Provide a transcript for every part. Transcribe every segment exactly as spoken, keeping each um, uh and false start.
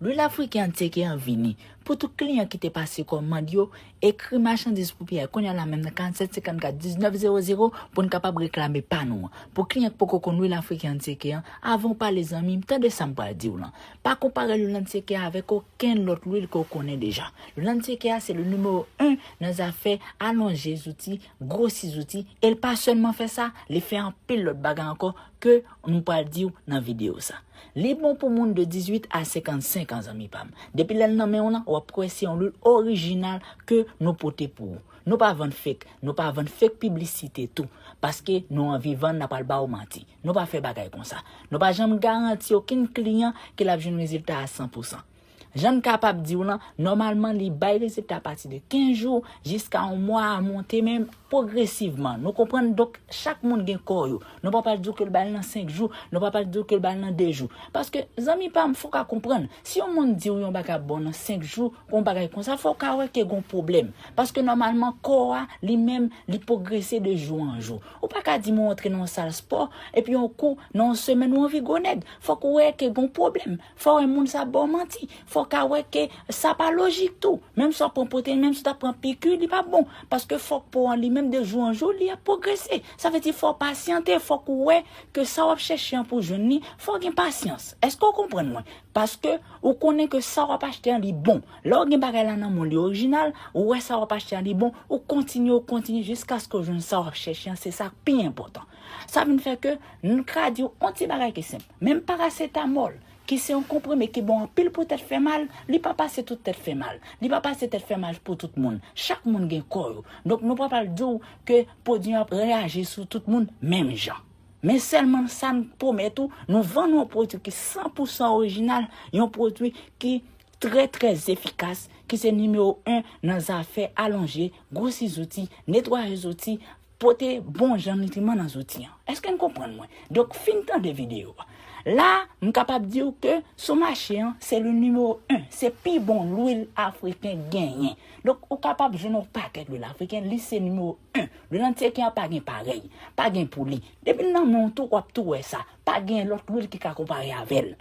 Lwil afriken Antieke an vini. Pou tout kliyan ki te pase kòmand yo, ekri machandiz pou Pierre kounye a la menm nan karannsenk senkannkat diznèf zewo zewo pou n kapab reklame pa nou an. Pou kliyan k poko konn lwil afriken Antieke an, avan w pale zanmi m, tande sa m pral di w lan. Pa konpare lwil Antieke a avèk okenn lòt lwil ke w konnen deja. Lwil Antieke a se le nimewo en nan zafè alonje zouti, gwosi zouti, e l pa sèlman fè sa, li fè anpil lòt bagay ankò ke nou pral di w nan videyo sa. Li bon pou moun de dizuit a senkannsenk an, zanmi pa m. Depi lè l nan men w lan, w ap kwè se yon lwil orijinal ke nou pote pou ou. Nou pa vann fake, nou pa vann fake piblisite tou. Paske nou anvi vann, n a pral ba w manti. Nou pa fè bagay konsa. Nou pa janm garanti okenn kliyan ke l ap jwenn rezilta a san pou san. Jan n kapab di w lan, nòmalman li bay rezilta apati de kenz jou jiska yon mwa a monte menm pwogresivman. Nou konprann? Donk, chak moun gen kò yo. Nou pa pral di w ke l bay l nan senk jou, nou pa pral di w ke l bay l nan de jou. Paske, zanmi pa m, fò w ka konprann, si yon moun di w yon bagay ap bon nan senk jou, yon bagay konsa, fò w ka wè ke gon pwoblèm. Paske nòmalman, kò a, li menm, li pwogrese de jou an jou. Ou pa ka di m ou antre nan yon sal spò, epi yon kou, nan yon semèn ou anvi gwo nèg. Fòk ou wè ke gon pwoblèm. Fò w wè moun sa ba w manti. Fò w ka wè ke sa pa lojik tou. Menm si w ap pran pwoteyin, menm si w t ap pran piki, li pa bon. Paske fòk po an li menm de jou an jou, li ap pwogrese. Sa vle di fò w pasyante, fòk ou wè ke sa w ap chèche an pou w jwenn li, fò w gen pasyans. Èske w konprann mwen? Paske ou konnen ke sa w ap achte an li bon. Lè w gen bagay la nan men w, li orijinal, ou wè sa w ap achte an li bon, ou kontinye, ou kontinye jiskaske w jwenn sa w ap chèche an, se sa k pi enpòtan. Sa vin fè ke n ka di w yon ti bagay ki senp. Menm parasetamòl, ki se yon konprime ki bon anpil pou tèt fè mal, li pa pase tout tèt fè mal. Li pa pase tèt fè mal pou tout moun. Chak moun gen kò yo. Donk nou pa pral di w ke pwodui an ap reyaji sou tout moun menm jan. Men sèlman sa n pwomèt ou, nou vann ou yon pwodui ki san pou san orijinal, yon pwodui ki trè, trè efikas, ki se nimewo en nan zafè alonje, gwosi zouti, netwaye zouti, pote bon jan nitriman nan zouti an. Èske n konprann mwen? Donk, fin tande videyo a. La, m kapab di w ke sou mache an, se le nimewo en, se pi bon lwil afriken genyen. Donk, ou kapab jwenn yon pakèt lwil afriken, li se nimewo en. Lwil Antieke an pa gen parèy, pa gen pou li. Depi l nan men w tou, w ap tou wè sa. Pa gen lòt lwil ki ka konpare avè l.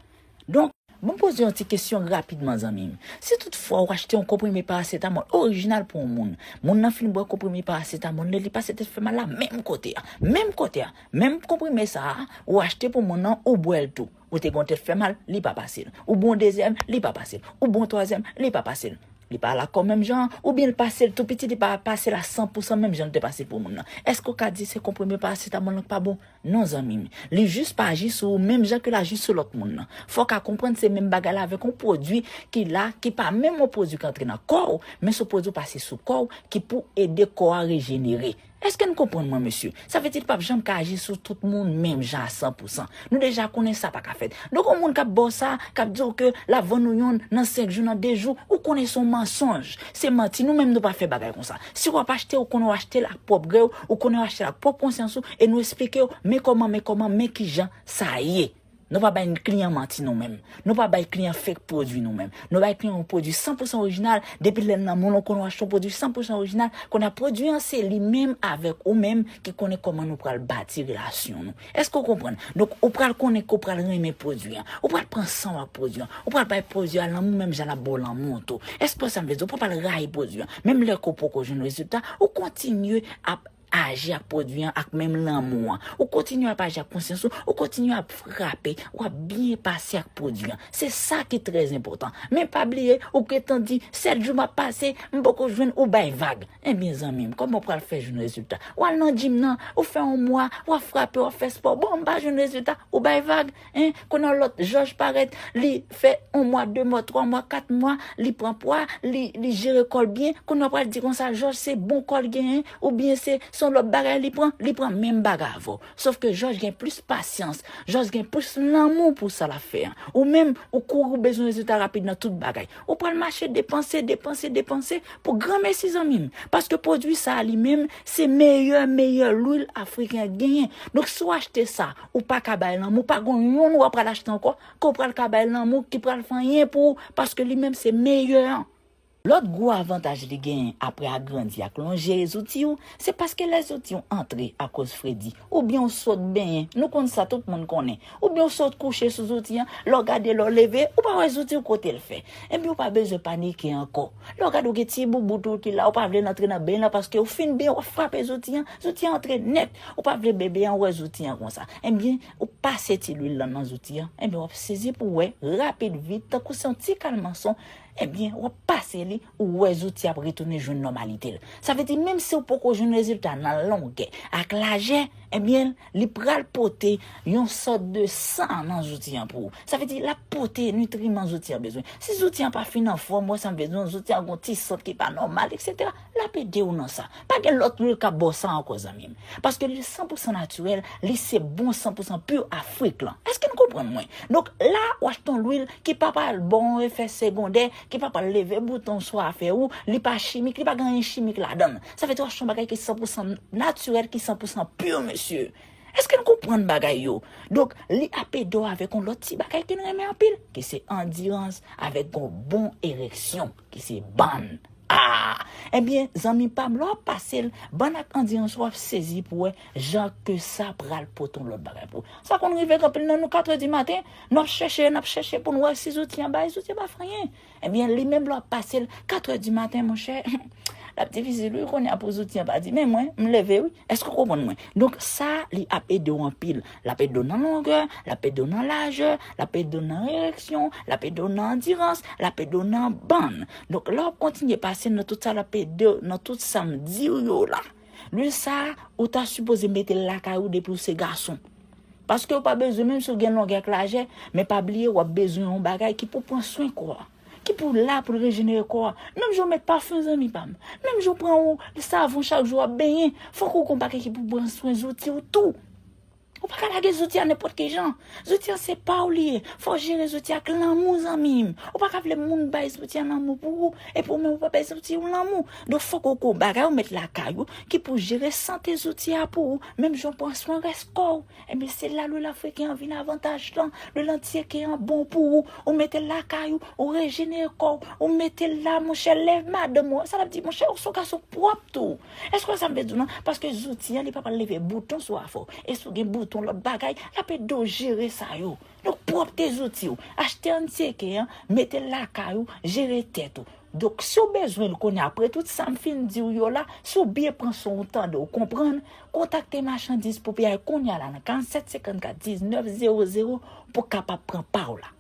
Donk, ban m poze yon ti kesyon rapidman, zanmi m. Si toutfwa w achte yon konprime parasetamòl orijinal pou yon moun, moun nan fin bwè konprime parasetamòl li, li pase tèt fè mal la menm kote a, menm kote a, menm konprime sa a, ou achte pou moun nan, ou bwè l tou. Ou te gen yon tèt fè mal, li pa pase l. Ou bwè yon dezyèm, li pa pase l. Ou bwè yon twazyèm, li pa pase l. Li pa lakò menm jan an, oubyen l pase l tou piti, li pa pase l a san pou san menm jan l te pase pou moun nan. Èske w ka di se konprime parasetamòl lan k pa bon? Non, zanmi m. Li jis pa aji sou ou menm jan ke l aji sou lòt moun nan. Fò w ka konprann se menm bagay la avèk yon pwodui ki la, ki pa menm yon pwodui k antre nan kò w, men se yon pwodui w pase sou kò w, ki pou ede kò a rejenere. Èske n konprann mwen, mesye? Sa vle di li p ap janm ka aji sou tout moun menm jan a san pou san. Nou deja konnen sa pa ka fèt. Donk, yon moun k ap ba w sa, k ap di w ke l ap vann ou yonn nan senk jou, nan de jou, ou konnen se yon mansonj. Se manti, nou menm nou pa fè bagay konsa. Si w ap achte, ou konnen w achte l ak pwòp gre w, ou konnen w achte l ak pwòp konsyans ou, e nou esplike w, men kòman, men kòman, men kijan sa ye. Nou pa bay kliyan manti nou menm. Nou pa bay kliyan fake pwodui nou menm. Nou bay kliyan yon pwodui san pou san orijinal. Depi lè l nan men w, ou konnen w achte yon pwodui san pou san orijinal. Kounye a pwodui an se li menm avèk ou menm ki konnen kòman nou pral bati relasyon nou. Èske w konprann? Donk, ou pral konnen ke w pral renmen pwodui an. Ou pral pran san w ak pwodui an. Ou pral bay pwodui a lanmou menm jan l ap ba w lanmou tou. Èske w konprann sa m vle di? Ou pa pral rayi pwodui an. Menm lè ke w poko jwenn rezilta, ou kontinye ap aji ak pwodui an ak menm lanmou an. Ou kontinye ap aji ak konsyans ou, ou kontinye ap frape, w ap byen pase ak pwodui an. Se sa ki trè enpòtan. Men pa bliye, ou gentan di, sèt jou m ap pase, m poko jwenn, ou bay vag. Ebyen, zanmi m, kòman w pral fè jwenn rezilta? W al nan djim nan, ou fè yon mwa, w ap frape, w ap fè spò, bon, m pa jwenn rezilta, ou bay vag. Hein? Kounye a lòt, Jòj parèt, li fè yon mwa, de mwa, twa mwa, kat mwa, li pran pwa, li, li jere kò l byen. Kounye a w pral di konsa, Jòj se bon kò l genyen, oubyen se, se yon lòt bagay li pran, li pran menm bagay avè w. Sòf ke Jòj gen plis pasyans, Jòj gen plis lanmou pou sa l ap fè an. Ou menm, ou kouri, ou bezwen rezilta rapid nan tout bagay. Ou pral mache depanse, depanse, depanse pou granmesi, zanmi m. Paske pwodui sa a li menm, se meyè, meyè lwil afriken genyen. Donk, si w achte sa, ou pa ka bay lanmou, pa gon yonn ou pral achte ankò, ke w pral ka bay lanmou, ki pral fè anyen pou ou, paske li menm se meyè an. Lòt gwo avantaj li genyen apre agrandi ak lonje zouti w, se paske lè zouti w antre akoz fredi, oubyen w sot benyen, nou konn sa, tout moun konnen, oubyen w sot kouche sou zouti an, lè w gade, lè w leve, ou pa wè zouti w kote l fè. Ebyen, ou pa bezwen panike ankò. Lè w gade, w gen ti boubout ou ki la, ou pa vle l antre nan benyen lan paske w fin benyen, w ap frape zouti an, zouti an antre nèt. Ou pa vle benyen an wè zouti an konsa. Ebyen, ou pase ti lwil lan nan zouti an, ebyen, w ap sezi pou w wè, rapid, vit, tankou se yon ti kalmanson, ebyen, w ap pase li, ou wè zouti ap retounen jwenn nòmalite l. Sa vle di, menm si w poko jwenn rezilta nan longè ak lajè, ebyen, li pral pote yon sòt de san nan zouti an pou ou. Sa vle di, l ap pote nitriman zouti an bezwen. Si zouti an pa fin anfòm, ou wè sa m vle di, zouti an gon ti sant ki pa nòmal, etsetera, l ap ede w nan sa. Pa gen lòt lwil k ap ba w sa ankò, zanmi m. Paske li san pou san natirèl, li se bon san pou san pur Afrik lan. Èske n konprann mwen? Donk, la, w achte yon lwil ki pa pral ba w yon efè segondè, ki pa pral leve bouton sou afè ou, li pa chimik, li pa gen anyen chimik ladan l. Sa vle di w achte yon bagay ki san pou san natirèl, ki san pou san pur, mesye. Èske n konprann bagay yo? Donk, li ap ede w avèk yon lòt ti bagay ke n renmen anpil, ki se andirans avèk yon bon ereksyon, ki se bann. Ah! Ebyen, zanmi pa m, lè w ap pase l, bann ak andirans, w ap sezi pou wè jan ke sa pral pote yon lòt bagay pou ou. Sa konn rive anpil nan nou, katrè di maten, n ap chèche, n ap chèche pou n wè si zouti an bay, zouti an pa fè anyen. Ebyen, li menm, lè w ap pase l, katrè di maten, monchè, l ap difisil, wi, kounye a pou zouti an pa di, men mwen, m leve, wi. Èske w konprann mwen? Donk, sa, li ap ede w anpil. L ap ede w nan longè, l ap ede w nan lajè, l ap ede w nan ereksyon, l ap ede w nan andirans, l ap ede w nan bann. Donk, lè w ap kontinye pase nan tout sa, l ap ede w nan tout sa m di w yo la. Lwil sa, ou ta sipoze mete l lakay ou depi w se gason. Paske ou pa bezwen, menm si w gen longè ak lajè, men pa bliye w ap bezwen yon bagay ki pou pran swen kò a, ki pou la pou l rejenere kò a. Menm jan w met pafen, zanmi pa m. Menm jan w pran yon savon chak jou w ap benyen, fòk ou gon bagay ki pou pran swen zouti w tou. Ou pa ka lage zouti a nenpòt ki jan. Zouti an se pa w li ye. Fò w jere zouti a ak lanmou, zanmi m. Ou pa ka vle moun bay zouti a lanmou pou ou, epi ou menm ou pa bay zouti w lanmou. Donk, fòk ou gon bagay ou met lakay ou ki pou jere sante zouti a pou ou, menm jan w pran swen rès kò w. Ebyen, se la lwil afriken an vin avantaj lan. Lwil antiyeke an bon pou ou. Ou mete l lakay ou, ou rejenere kò w, ou mete l la, monchè, lè madanm ou, sa l ap di, monchè, ou se yon gason pwòp tou. Èske w wè sa m vle di w lan? Paske zouti an, li pa pral leve bouton sou afè w. E si w gen bouton, lòt bagay, l ap ede w jere sa yo. Donk, pwòpte zouti w. Achte antiyeke an, mete l lakay ou, jere tèt ou. Donk, si w bezwen l kounye a, apre tout sa m fin di w yo la, si w byen pran swen w, tande, w konprann, kontakte Machandiz Poupée a kounye a la nan karant sèt senkant kat diznèf zewo zewo pou w kapab pran pa w la.